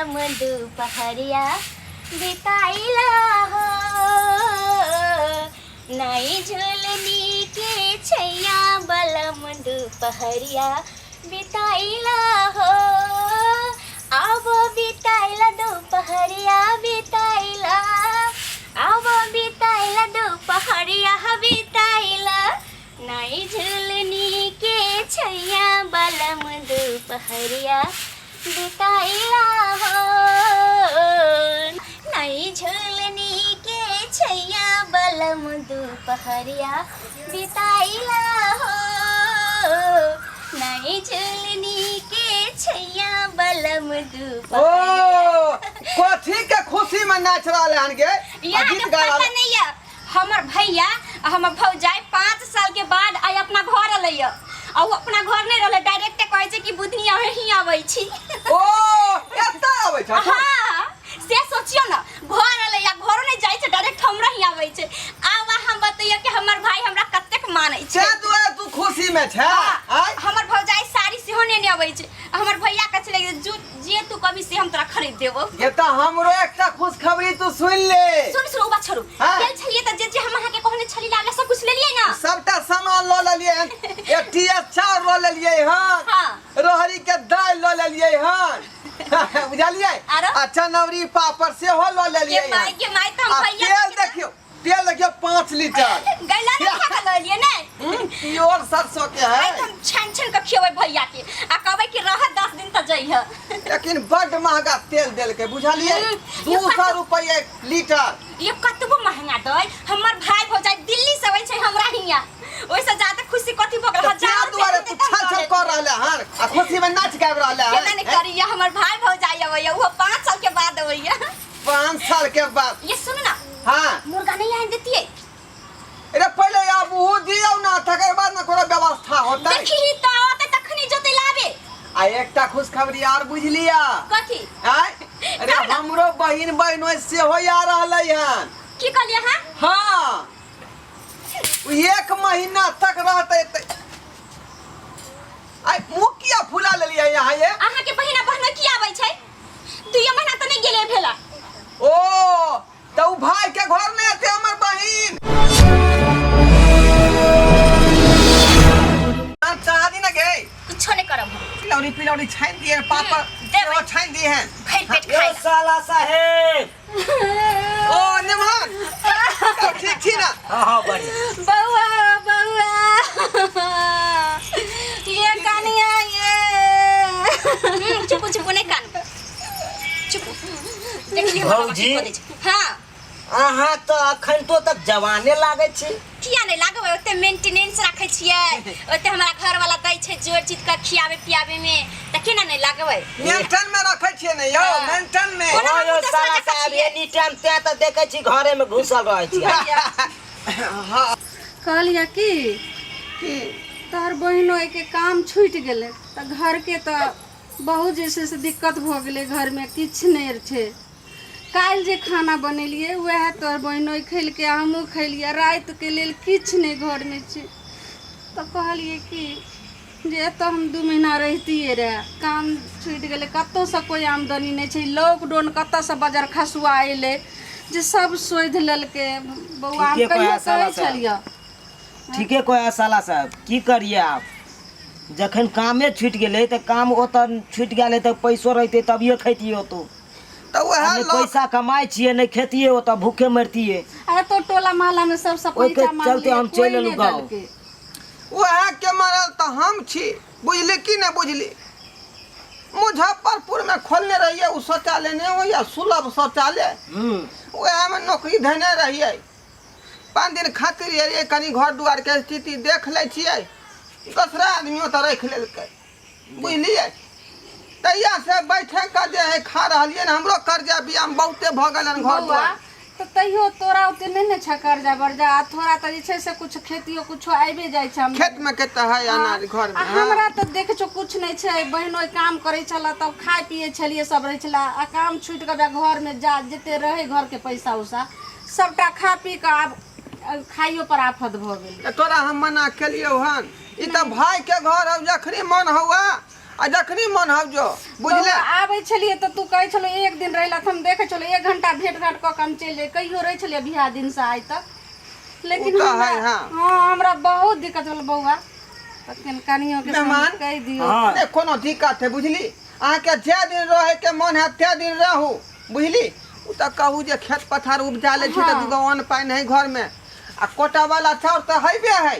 बलम दुपहरिया बिताइला हो नई झुलनी के छैया बलम दुपहरिया बिताइला हो अब बिताइला दुपहरिया बिताइला अब बिताइला दुपहरिया बिताइला नई झुलनी के छैया बलम दुपहरिया बिताइला हो नई झुलनी के छैया बलम दुपहरिया बिताइला हो नई झुलनी के छैया बलम ओ दुपहरिया कथी के खुशी में नाच रहल हन गे आ यहाँ गीत के गा पता रहल नहीं है हमर भैया आ हमर भौजाई 5 साल के बाद आइ अपना घर अलै आ ओ अपना घर नहीं रहलै, डायरेक्ट कहै छै कि बुधनी अहीं आबै छी। ओ एतऽ आबै छ? हाँ, से सोचियो न, घर अलै आ घरो नहीं जाइ छै, डायरेक्ट हमरा ही आबै छै। आब हम बतैयो कि हमर भाई हमरा कतेक मानै छै। से दुआरे तू खुशी में छै? आय हमर भौजाई साड़ी सेहो नेने अबै छै। हमर भैया कहै छलै जे जे तू कभी से हम तोरा खरीद देबो। ये तऽ हमरो एकटा खुशखबरी तू सुन ले। सुन सुन, उ बात छोड़ू। हाँ। गेल छलियै तऽ जे जे हम अहाँके कहने छली लाबे, सब कुछ लेलियै ना? सबटा सामान लऽ लेलियै हन। एक टीएस चाउर लऽ लेलियै हन। रहरी के दालि लऽ लेलियै हन, बुझलियै? आरो? आ चनौरी पापड़ सेहो लऽ लेलियै के माय हन। के माय, तऽ हम आ भैया तेल देखियौ, तेल देखियौ, 5 लीटर। गैला ने खा के लऽ लियै ने? प्योर सरसों के आइ है। तऽ हम छानि छानि कऽ खियेबै भैया के आ कहबै कि रहत 10 दिन तऽ जइह। लेकिन बड महंगा तेल देलकै, बुझलियै? 200 रुपये लीटर। ये कतबो महंगा दै, हमर भाई भौजाई दिल्ली से अबै छै हमरा हियाँ, ओहिसँ ज्यादा खुशी कथी भऽ गेल? तऽ हजार तें दुआरे तू छल छल कर रहले हन आ खुशी में नाच गाबि रहले केना हन? नहि करिए? हमर भाई भौजाई अबैया, ओहो 5 साल के बाद अबैया। 5 साल के बाद। ये सुन ना। हाँ। मुर्गा नहीं आन देतियै? अरे पहिले आब ऊ दियौ ना, तकर बाद ना कोनो व्यवस्था होतै। देखी तऽ औतै तखनी जोतै लाबे। आ एकटा खुशखबरी आर बुझलिया? कथी? आय अरे, हमरो बहिन बहिनो सेहो आ रहलै हन। की कहलियै अहाँ? हाँ, उ एक महीना तक रहतै आइ मुँह किया फुला लेलियै यहाँ ये? अहाँके बहिना बहनो की आबै छै? 2 महीना तऽ नहि गेलै भेला। ओ तऽ उ भाई के घर नहीं एते हमर बहिन चाह दी ना गे। कुछो नहीं करब हम। पिलौरी पिलौरी छानि दिए, पापड़ देबै। सेहो छानि दिए हैं। भरि पेट यौ खाइ ला। साला साहेब। ओ निमहान, सब ठीक छी ना? हाँ, बढ़िया। बउआ बउआ, ये कनिया ये। चुप चुप, नहीं कान, चुप। देखलियै हमर बाबा की भौजी। कऽ दै छै। हाँ। अहाँ तऽ अखन तो तक जवाने लागै छी। किया नहीं लागबै? ओते मेंटेनेंस राखै छियै, ओते हमरा घर वाला दै छै जोड़ चित कऽ खियाबे पियाबे में, तऽ केना नहीं लागबै? मेंटन में रखै छियै ने यौ, मेंटन में। कोना हाँ हम यौ दोसरा साला जकाँ साहब, छियै? एनी टाइम तें तऽ देखै छी घरे में घुसल रहै छी। कहलियै कि तोहर बहिनो के काम छूटि गेलै तऽ घरके तऽ बहुत जे छै से दिक्कत भऽ गेलै। घरमे किछु नहि छै। काल्हि जे खाना बनेलियै, उएह तोहर बहिनो खेलकै, हमहूँ खेलियै। रातिके लेल किछु नहि घरमे छै। तऽ कहलियै कि जे एतऽ हम 2 महीना रहितियै रहए। काम छूटि गेलै, कतहुसँ कोइ आमदनी नहि छै। लॉकडाउन कतऽसँ बजर खसुआ अयलै जे सब सोधि लेलकै। बौआ, हम ठीके कहियो कहै साला कहै साहब। छलियै। ठीके कहै साला साहब, की करिए आब? जखन कामे छूटि गेलै तऽ काम ओतऽ छूटि गेलै तऽ पैसो रहितै तभिए खैतियै ओतौ। तऽ उएह नहि पैसा कमाइ छियै, नहि खेतियै, ओतऽ भूखे मरतियै। अरे तो टोला मोहल्लामे सबसँ ओहिके पैसा चलते मांगलियै, हम कोइ चलि एलहुँ नहि गाँव। देलकै। उएह के मरल तऽ हम छी, बुझली कि नहि बुझली? मुजफ्फरपुरमे खोलने रहियै ओ शौचालय, नहि होइए सुलभ शौचालय? उएहमे नौकरी धेने रहियै। 5 दिन खातिर एलियै, कनि घर दुआरके स्थिति देख लै छियै। दोसरा आदमी ओतऽ राखि लेलकै, बुझलियै? तहिया से बैठे कऽ जे है खा रहलियै ने। हमरो कर्जा बियाम बहुते भऽ गेल हन घर बौआ दुआर। तऽ तैयो तोरा ओते नहि ने छै कर्जा बर्जा, आ थोड़ा तऽ जे छै से कुछ खेतियो कुछो आबिए जाइ छै। हम खेतमे के तऽ है अनाज घरमे। आ हमरा तऽ देख छौ, कुछ नहि छै। बहिनो काम करै छलै तब खाइ पियै छलियै, सब रहै छलै। आ काम छुटि कऽ घरमे जा जते रहै घरके पैसा उसा, सबटा खा पी कऽ आब खाइयो पर आफत भऽ गेलै। तऽ तोरा हम मना केलियौ हन? ई तऽ भाई के घर हौ, जखनी मन हौआ आ जखनी मन हौ जो बुझले। बौआ, आबै छलियै तऽ तू कहै छलो एक दिन रहला तऽ हम देखै छलियै एक घंटा भेंट घाट कऽ के हम चलि जाय कहियो रहै छलियै बियाह दिन से आइ तक लेकिन ओ तऽ हमरा है, हाँ। हाँ हमरा बहुत दिक्कत भेल बौआ तखन कनियो के मेहमान? कहि दियौ। हाँ। नहि कोनो दिक्कत है बुझली, अहाँके जे दिन रहै के मन है ते दिन रहू बुझली। ओ तऽ कहू जे खेत पथार उपजा लै छी तऽ हाँ। दूगो अन्न पानि है घरमे, आ कोटा वाला चाउर तऽ हेबे है।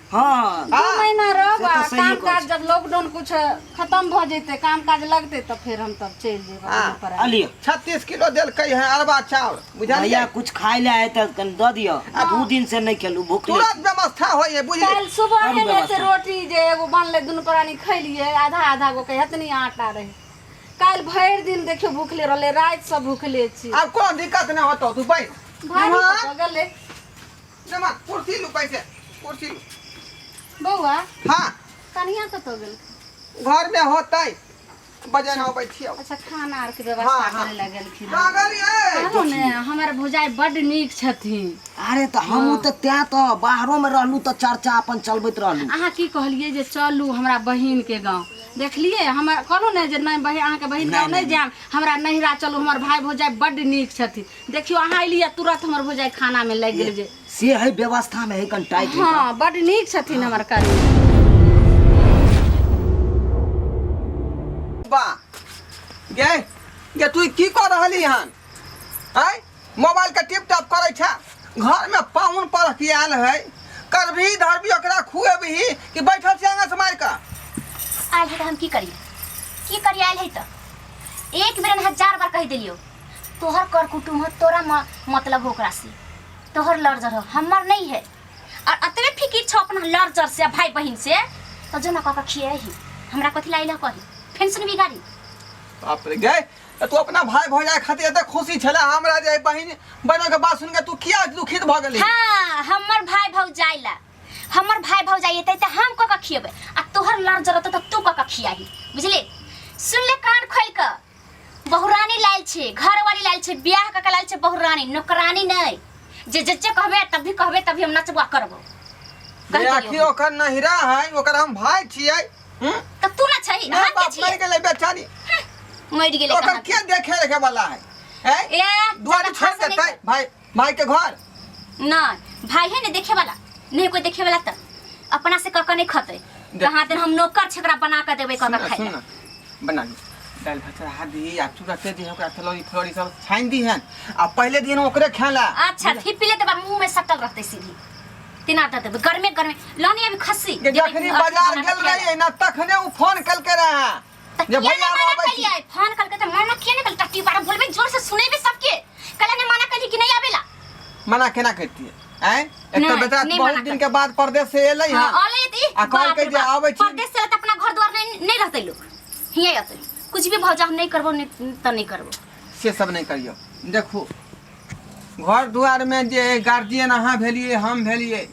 हाँ। 2 महीना रहब से तऽ आ सहिए काम कहै काज छी। जब लॉकडाउन कुछ खत्म भऽ जेतै, काम काज लगतै तऽ फेर हम तब चलि जेबै हाँ। पर। अलियो 36 किलो देलकै है अरबा चाउर बुझलियै। भैया कुछ खाय ले आए तऽ कनि दऽ दिअ, 2 दिन से नहि खेलू, भूख तुरंत व्यवस्था होइ है बुझली। काल्हि सुबह करू ने व्यवस्था। रोटी जे एगो बनलै दुनू प्राणी खैलियै आधा आधा गो के एतनी आटा रहै। काल्हि भरि दिन देखियौ भूखले रहलै, राति से भूखले छी। आब कोनो दिक्कत नहि होतौ, तू बैठ। भारी मेहमान, तऽ गेलै। मेहमान, कुर्सी लू, पैसे कुर्सी लू। बौआ। हाँ। कनिया कतऽ गेल? घर में होतै, बजन अबै छियौ। अच्छा खाना आर के व्यवस्था हाँ, हाँ। करे लए गेलखिन। लागल ये। कहलहुँ ने हमर भौजाइ बड्ड नीक छथिन। अरे तऽ हमहूँ तऽ तैं तऽ बाहरो में रहलू तऽ चर्चा अपन चलबैत रहलू। अहाँ की कहलियै जे चलू हमरा बहिन के गाँव, देखलियै हमर कहलहुँ ने जे नहि बहिन अहाँके बहिन गाँव नहि जायब, हमरा नैहरा चलू, हमर भाय भौजाइ बड्ड नीक छथिन। देखियौ अहाँ एलियै तुरंत हमर भौजाइ खाना में लागि गेल जे से है व्यवस्था में है कन टाइट है। हाँ बड्ड नीक छथिन हमर कनिया। बा गे गे तू की कर रहली हन? आय मोबाइल के टिप टॉप करै छा, घर में पाहुन परख आयल है, करबही धरबी ओकरा खुएबही कि बैठल छी आंगन से मारि कऽ? आयल है तऽ हम की करियै, की करियै? आयल है तऽ एक बेर न 1000 बार कहि देलियौ तोहर कर कुटुम्ब हो, तोरा मतलब हो ओकरा से, तोहर लड़जर हो, हमर नहीं है। और अतबे फिकिर छौ अपना लड़जर से भाई बहिन से तो जो न कऽ के खिएही, हमरा कथी ला अइलह कही फेन सुनबी गाड़ी। बाप रे गे, तऽ तू अपना भाई भौजाई खातिर एते खुशी छला, हमरा जे बहिन बहिनो के बात सुन के तू किया दुखित भऽ गेली? हाँ हमर भाई भौजाई ला, हमर भाई भौजाई एतै तऽ हम कऽ के खिएबै, आ तोहर लड़जर रहतौ तऽ तू कऽ के खियाही बुझली। सुन ले कान खोलि कऽ, बहुरानी लायल छे, घरवाली लायल छे, ब्याह कऽ के लायल छे बहुरानी, नौकरानी नहीं जे जे जे कहबे तब भी कहबे तभी हम नचबा करबो। कहि जे आखिर दियौ। ओकर नहिरा है, ओकर हम भाई छियै। हम्म? तऽ तू ना छही, नहि हम के बाप छियै? मरि गेलै बेचारी। मरि गेलै ओकर कहाँ? के देखे रखे वाला है? हैं? ए, दुआरी ज्यादा छोड़ भाषण देतै नहीं भाई, भाई के घर? नहीं, भाई है ने देखे वाला, नहीं कोई देखे वाला तऽ अपना से कऽ के नहीं खतै। देख। कहाँ दिन हम नौकर छकरा बना के देबै कऽ के सुन खाइ सुन लए। ना, बना ली दालि भात चढ़ा दी आ तुरते जे ओकरा तलौरी फलौरी सब छानि दी हन, आ पहिले दिन ओकरे खेला। अच्छा थी पी लेते बा मुंह में सटल रहते सीधी तिना दे देबै गरमे गरमे लनी अभी खस्सी जे देबै जखनी घर बाजार बना के गेल खिया रहियै ना तखने उ फोन कलके रहे त जे किया भैया नहीं हम मना अबै छी। कलियै? फोन करके त मना किया नहीं कल? टट्टी बारा बोलबे जोर से सुनेबे सबके। कल नहीं मना कली कि नहीं आवेला? मना केना करतियै? आँय? एक तऽ नहीं, बेचारा नहीं बहुत मना दिन कर। के बाद परदेश से एलै हाँ, हन। अलै त ई आ कहलकै बाप रे जे बाप, आबै छी। परदेश से त अपना घर द्वार नहीं रहतै लोग, हियाँ अतै। कुछ भी भौजा हम नहीं करबो, नहीं त नहीं करबो। से सब नहीं करियौ। देखू घर दुआर में जे गार्जियन अहाँ भेलियै हम भेलियै,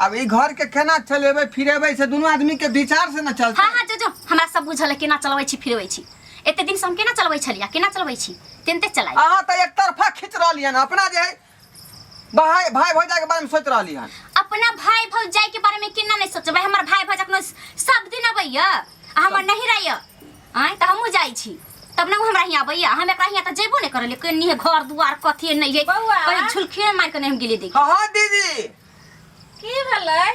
अब ई घर के केना चलेबै फिरेबै से दुनू आदमी के विचार से न चलतै। हाँ हाँ जो जो हमरा सब बुझल है केना चलबै छी फिरबै छी। एते दिन से हम केना चलबै छलियै केना चलबै छी तेनते चलाइ। अहाँ तऽ एक तरफा खींच रहलियै हन, अपना जे है भाई भाई भौजाई के बारे में सोच रहली हन। अपना भाई भौजाई के बारे में केना नहीं सोचबै? हमर भाई भौजाई कोनो सब दिन अबैया आ हमर नहीं रहैया आँय तऽ हमहूँ जाइ छी तब ने उ हमरा हियाँ अबैया। हम एकरा हियाँ तऽ जेबो नहि करलियै, केनी है घर दुआर कथी है नहीं है, बौआ। कहीं झुलखिए मारि के नहीं हम गेलियै देखे। हाँ हाँ दीदी। की भेलै?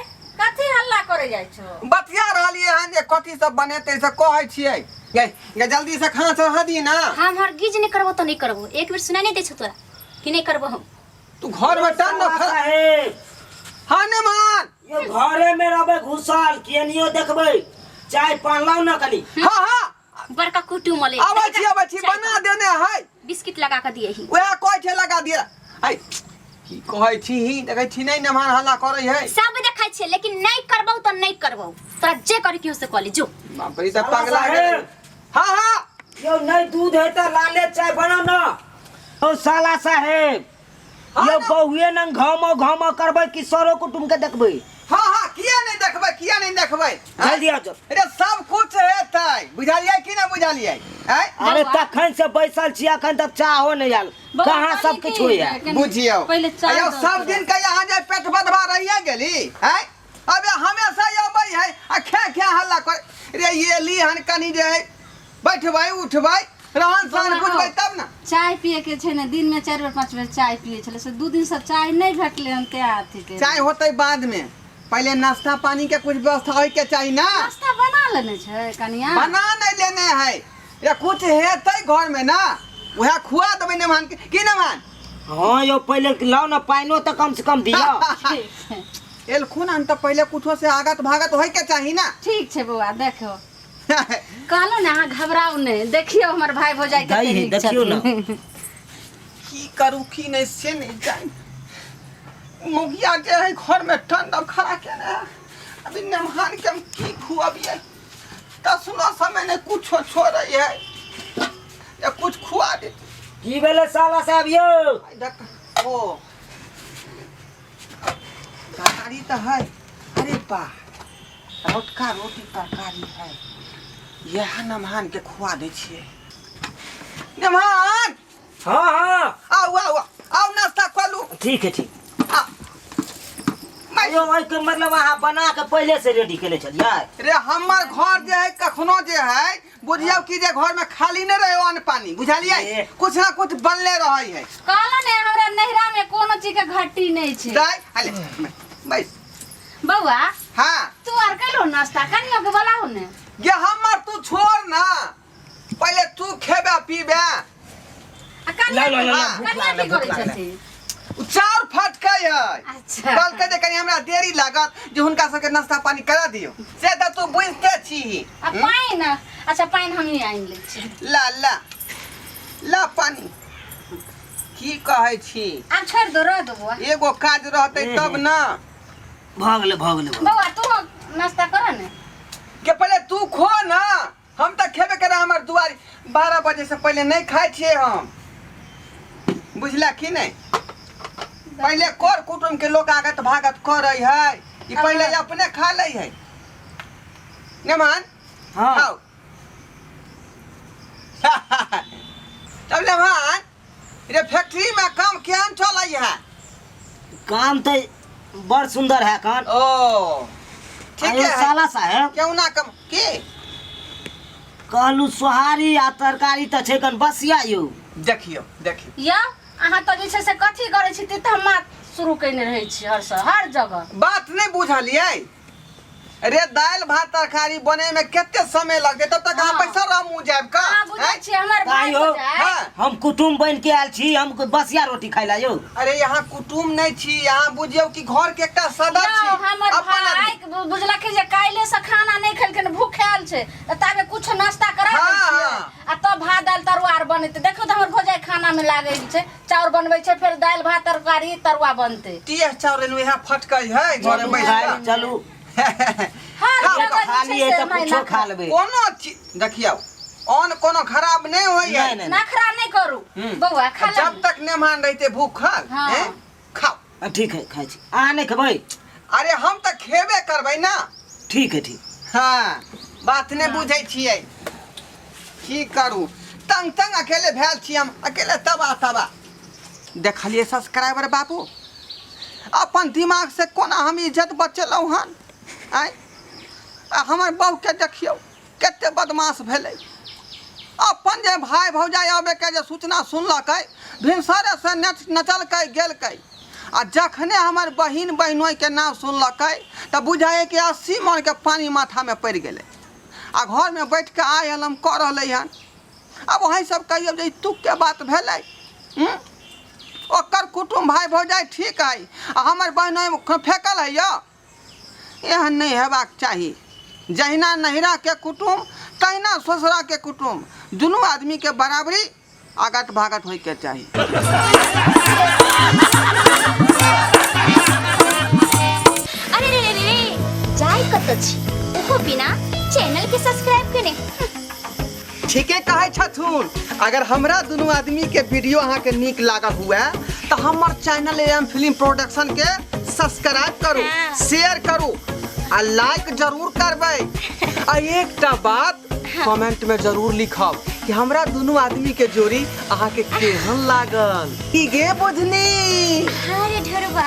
कथी हल्ला करे जाइ छौ? बतिया रहलियै हन जे कथी सब बनेतै से कहै छियै। गे गे जल्दी से खाना चढ़ा दी ना। हम हरगिज नहीं करबो तऽ नहीं करबो, एक बेर सुनाई नहीं दै छौ तोरा कि नहीं करबो हम। तू घर में टान न खा। साहेब। हाँ ने मान। यो घरे में रहबै घुसल केनियो देखबै, चाय पान लाउ ना कनी। हाँ हाँ। बड़का कुटुम अलै। आबै छी आबै छी, चाय बना पान। देने है। बिस्किट लगा के दिए ही। वएह कहै छै लगा दिए। ऐ की कहै छी ही, देखै छी नहीं नमहर हल्ला करै है। सब देखै छियै लेकिन नहीं करबौ तऽ नहीं करबौ, तोरा जे करे के हो से कऽ ले जो। बाप रे, ई तऽ पगला गेलै। हाँ हाँ। यो नहीं दूध है तऽ लाले चाय बनाउ ना। ओ साला साहेब, हाँ यो ना। बहुए नंग घामो घामो करबै कि सरो कुटुम के देखबै? हाँ हाँ किया नहीं देखबै, किया नहीं देखबै? जल्दी आ जाओ। अरे सब कुछ हेतै, बुझलियै कि नहीं बुझलियै? आँय? अरे बौआ। तखन से बैसल छी, अखन तक चाहो नहीं आयल, बौआ, कहाँ कनी सब किछु की होइया? कनी बुझियौ। पहिले चाय अयौ, दऽ सब तोरा। दिन के यहाँ जे पेट बधबा रहिए गेली, आँय? अबे हमेशा अबै है आ खे खे हल्ला कर रे। ये ली हन कनी जे है बैठबै उठबै रहन सहन बुझबै तब ना। चाय पिए के छै ने, दिन में 4 बेर 5 बेर चाय पिए छलै, से 2 दिन से चाय नहीं भेटलै हन, तें अथी के। चाय होतै बाद में, पहले नाश्ता पानी के कुछ व्यवस्था होय के चाही ना। नाश्ता बना लेने छै कनिया? बना नहीं लेने है या कुछ हेतै घर में ना, वह खुआ देबै नेमान के। की नेमान? हाँ यौ, पहिले लाउ ने पानिओ तऽ कम से कम दिअ। ठीक छै। एलखुन हन तऽ पहिले कुछो से आगत भागत होय के चाही ना। ठीक छै बौआ, देखो कहलहुँ ने अहाँ घबराउ नहि, देखियौ हमर भाय भौजाइ दै कते है, नीक देखियौ ने। छथिन। की करू की नहीं से नहीं जान। मुखिया जे है घर में ठंड अब खड़ा केने है। अभी मेहमान के हम की खुआबिए, तसनो समय ने कुछो छोड़े है या कुछ खुआ दे। की भेलै साला साहब यौ? आई देख, ओ तरकारी तो है। अरे बा, रोटका रोटी तरकारी है, यह नमहान के खुआ दै छियै। नमहान! हाँ हाँ। आउ आउ आउ, नाश्ता खोलू। ठीक है, ठीक। आ यौ, एहिके मतलब अहाँ बना के पहिले से रेडी केने छलियै? रे, हमर घर जे है कखनो जे है बुझियौ कि जे घर में खाली नहीं रहे अन्न पानी, बुझलियै? ए। कुछ ना कुछ बनले रहे है। कहलहुँ ने हमरा नैहरा में कोनो चीज के घटी नहीं छै। दाइ हले बैस। बौआ। हाँ। तू आर कैलो नाश्ता? कनियो के बोलाहु ने। ये हमर तू छोड़ ना, पहिले तू खेबे पीबे। आ कनिया ला, ला, ला, ला, की- भूख कनिया लागल, की भूख करै लागल। छथिन? उ चाउर फटकै है। अच्छा। कहलकै जे कनि हमरा देरी लागत, जे हुनका सबके नाश्ता पानी करा दियौ, से तऽ तू बुझिते छी। आ पानि? अच्छा, पानि हमही आनि लै छी। ला ला ला पानी। की कहै छी? आब छोड़ि दो, रह दो बौआ। एगो काज रहतै तब ना। भऽ गेलै, भऽ गेलै, भऽ गेलै। बौआ, तू नाश्ता कर ने। के पहिले तू खो ना, हम तऽ खेबे करे। हमर दुआरी 12 बजे से पहिले नहीं खाइ छियै हम, बुझला कि नहीं? पहिले कर कुटुम के लोग आगत भागत करे है, ई पहिले अपने खा लै है। नेमान। हाँ। खाओ। तब नेमान रे, फैक्ट्री में काम केहन चलै है? काम तऽ बड़ सुंदर है कान। ओ ठीक आयो है। साला साहेब। क्यों ना कम की कहलू सोहारी आ तरकारी तऽ छै कन बसिया यौ। देखियौ देखियौ। या अहाँ तऽ जे छै से कथी करै छी तऽ हम बात शुरू कयने रहै छी हर स हर जगह। बात नहीं बुझलियै रे, दालि भात तरकारी बने में कते समय लगतै, तब तक अहाँ हाँ। पैसा रह मुँह जायब का? अहाँ बुझै हैं? छियै हमर भाय आइयो। भौजाइ। हाँ। हम कुटुम बनि के आयल छी, हम बसिया रोटी खाइ ला यौ? अरे यहाँ कुटुम नहीं छी, यहाँ बुझियौ कि घर के एकटा सदस्य यौ, छी, हमर अपन आदमी। भाय बुझलखिन जे काल्हि से खाना नहि खेलखिन, भूखायल छै, तऽ ताबे कुछ नाश्ता करा दै हाँ, छियै हाँ। आ तब भात दालि तरुआ आर बनेतै। देखियौ तऽ हमर भौजाइ खाना मे लागल छै, चाउर बनबै छै, फेर दालि भात तरकारी तरुआ बनतै। टीएस चाउर लेलहुँ, इएह फटकै है घरे बैस कऽ। चलू। हर खाउ, जगह जे खाली छै है से तऽ नहि कुछो नखरा। खा लेबै। कोनो चीज देखियौ, अन्न कोनो खराब नहीं होइए। नहि नहि। नखरा नहि करू बौआ, खा ले। जब तक मेहमान रहते भूखल। हाँ। हैं? खाओ। ठीक है, खाइ छी। अहाँ नहि खेबै? अरे हम तऽ खेबे करबै ना। ठीक है, ठीक। हाँ, बात नहि बुझै छियै, की करू, तंग तंग अकेले भेल छी हम, अकेले तबा तबा। देखलियै सब्सक्राइबर बाबू, अपन दिमाग से कोना हम इज्जत बचेलहुँ हन? आँय, आ हमर बहुके देखियौ कते बदमाश भेलै। अपन जे भाय भौजाइ आबैके जे सूचना सुनलकै, भिनसरे से नचलकै गेलकै, आ जखने हमर बहिन बहिनोइके नाम सुनलकै तऽ बुझाइए कि 80 मनके पानि माथामे पड़ि गेलै, आ घरमे बैठ कऽ आइ हलम कऽ रहलै हन। आब अहीं सब कहियौ जे ई तुकके बात भेलै? हूँ? ओकर कुटुम्ब भाय भौजाइ ठीक है, आ हमर बहिनोइ फेकल है यौ? एहन नहि हेबाक चाही। जहिना नैहराके कुटुम्ब तहिना ससुराके कुटुम्ब, दुनू आदमीके बराबरी आगत भागत होइके चाही। अरे रे रे रे, जाय कतऽ छी ओहो बिना चैनल के सब्सक्राइब केने? ठीके कहै छथुन। अगर हमरा दुनू आदमी के वीडियो अहाँके नीक लागल हुए तऽ हमर चैनल एम फिल्म प्रोडक्शन के सब्सक्राइब करू, हाँ। शेयर करू आ लाइक जरूर करबै, आ एकटा बात कमेंट में जरूर लिखब कि हमरा दुनू आदमी के जोड़ी अहाँके केहन लागल। की गे बुझनी? हाँ रे ढोरबा।